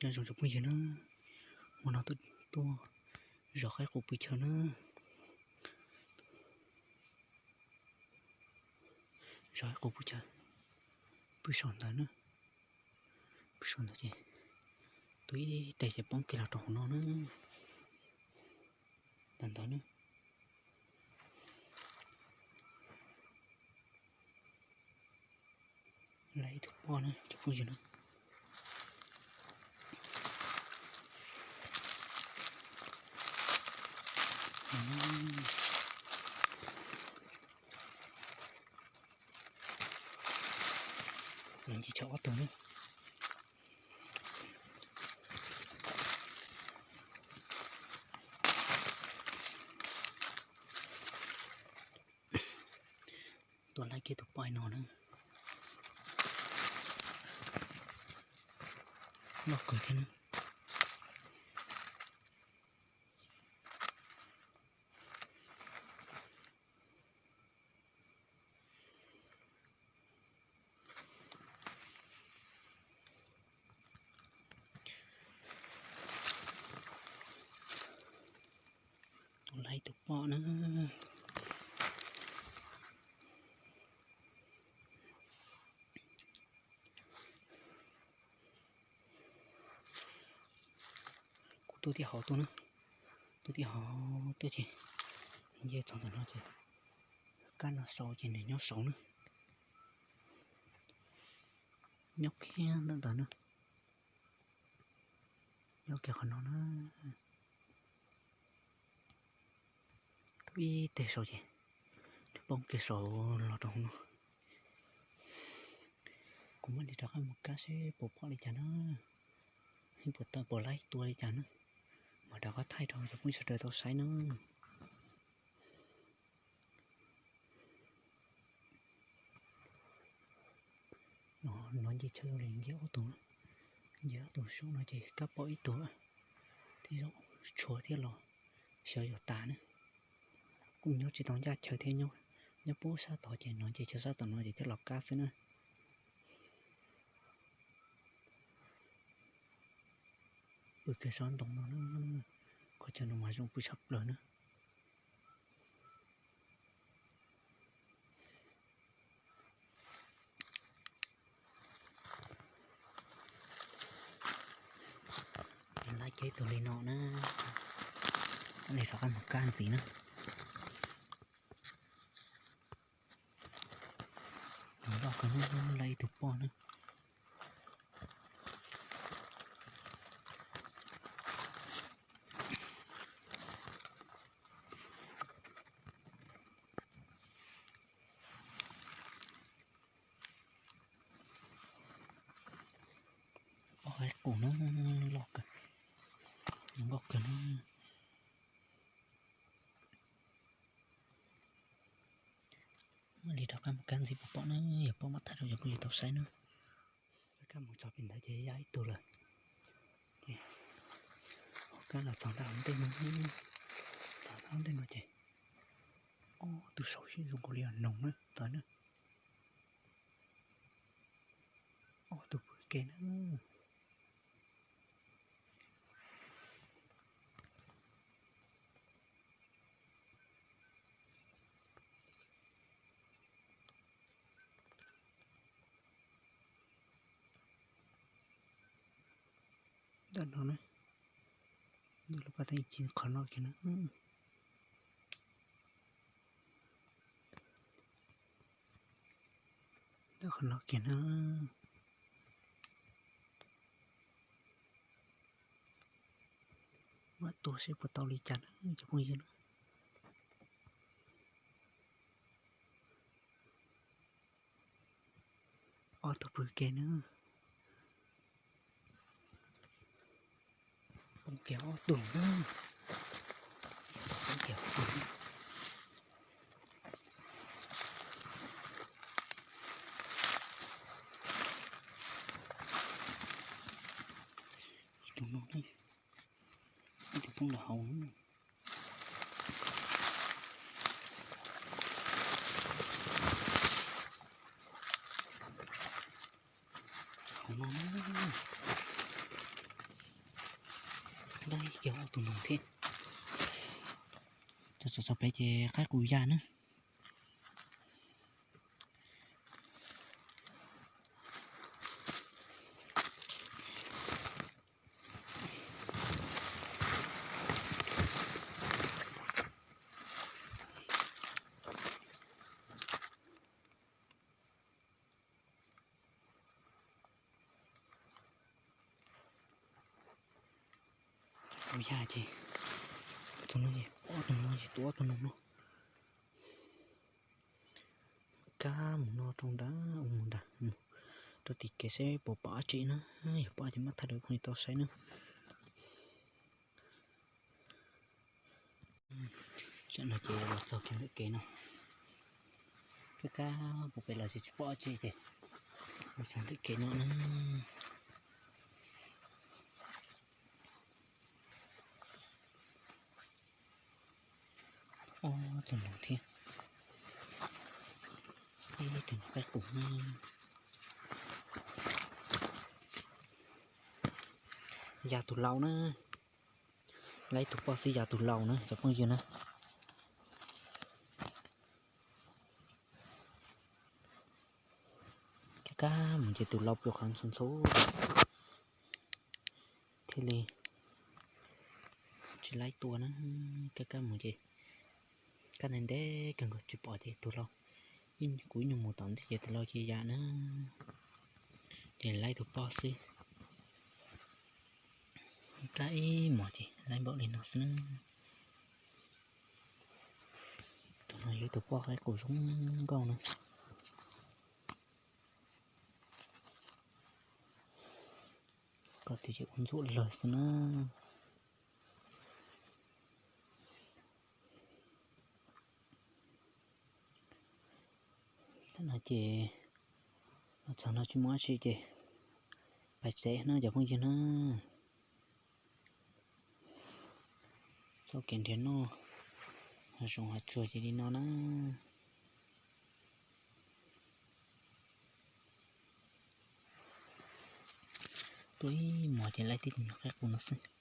Nyob zoo cov phooj ywg na, hmo no tuaj zov qaib qus pw chaw na. Zov qaib qus pw chaw, pw saum ntawd na, pw saum ntawd ces tua ib teg ces poob kiag los rau hauv no na. Ntawd ntawd na. Lawv ib tug poj na cov phooj ywg na. Nws ntsis chaw ob tug na. Tua laib kiag tus poj no na. Loj kawg thiab na. Tua laib tus poj na. Kuv tuaj tib hauv tuaj na, tuaj tib hauv tuaj ces nce txog ntawm no ces kab no saud ces nws nyob saud na. Nyob kiag ntawm ntawd na, nyob kiag qhov no na. Tua ib teg saud ces poob kiag saud los rau hauv no. Kuv mam li rov qab mus kab seb puas pom li cas na. Puas tau puas laib tua li cas na, mam rov qab thaij rau cov phooj ywg sawv daws tau saib na. No nce chaw li nce ob tug, nce ob tug saum no ces kab pom ib tug, tej zaum tshuav thiab los xyov yog tas na. Kuj nyob tsis tau ncaj chaw thiab, nyob puag sab tod ces no nce chaw sab tom no ces thiaj los kab xwb na. Pw kiag sab ntoo no na, qhov chaw no mas zoo pw tshaj plaws na. Laib kiag tus li no na, li rov qab mus kab ntxiv na. Nws loj kawg, laib ib tug poj na. Ob qaib qus na, loj kawg, nkauj kawg na. Mam li rov qab mus kab ntxiv puas pom na, yog pom mam thaij rau cov phooj ywg tau saib na. Rov qab mus txog pem ntawd ces ya ib tug lawm. Ho kab los txog nram ntej no, txog nram ntej no ces ob tug saud sib zoo nkaus li os, noog na tod na. Ob tug pw ke na. Ntawm no na, ntawm lub pas tas ib chim qhov no kiag na. Ntawm qhov no kiag na. Mam tua seb puas tau li cas na cov phooj ywg na. Ob tug pw ke na. Poob kiag ob tug na. Poob kiag ob tug na. Ib tug no na, ib tug poob lawm hauv na. Hauv no na. Dab kiag ob tug noog thiab. Cov txog pem ces qaib qus ya na. Ua yaj ces tus no ces ob tug no ces tus ob tug no no. Kab mus no rau nrad, mus nrad, mus rau tim kev seb puas pom dab tsi na. Yog pom ces mam thaij rau phooj ywg tau saib na. Tam no ces los txog kiag ntawm kev no. Kab kab puas pem los tsis pom dab tsi ces los txog ntawm kev no na. Ob tug noog thiab ib tug noog qaib qus na. Ya tus lau na. Laib tus poj xwb ya tus lau na cov phooj ywg na. Kab kab mus ces tus lau pw qhov ntxhov ntxhov thiaj li tsis laib tua na. Kab kab mus ces kab ntev ntev kawg nkaus tsis pom ces tus lau, kuv ib nyuag mus tom ntej ces tus lau cia ya na. Ces laib tus poj xwb. Kab ib hmos ces laib npaum li no xwb na. Tus no yog ib tug poj qaib qus zoo nkauj na. Koj twb ces ua ntxuam lawg xwb na. Tam no ces los txog no tsis muaj dab tsi ces pais tsev no cov phooj ywg na. Txoj kev nrhiav noj hav zoov hav tsuag ces li no na. Tua ib hmos ces laib tib tus noog qaib qus no xwb.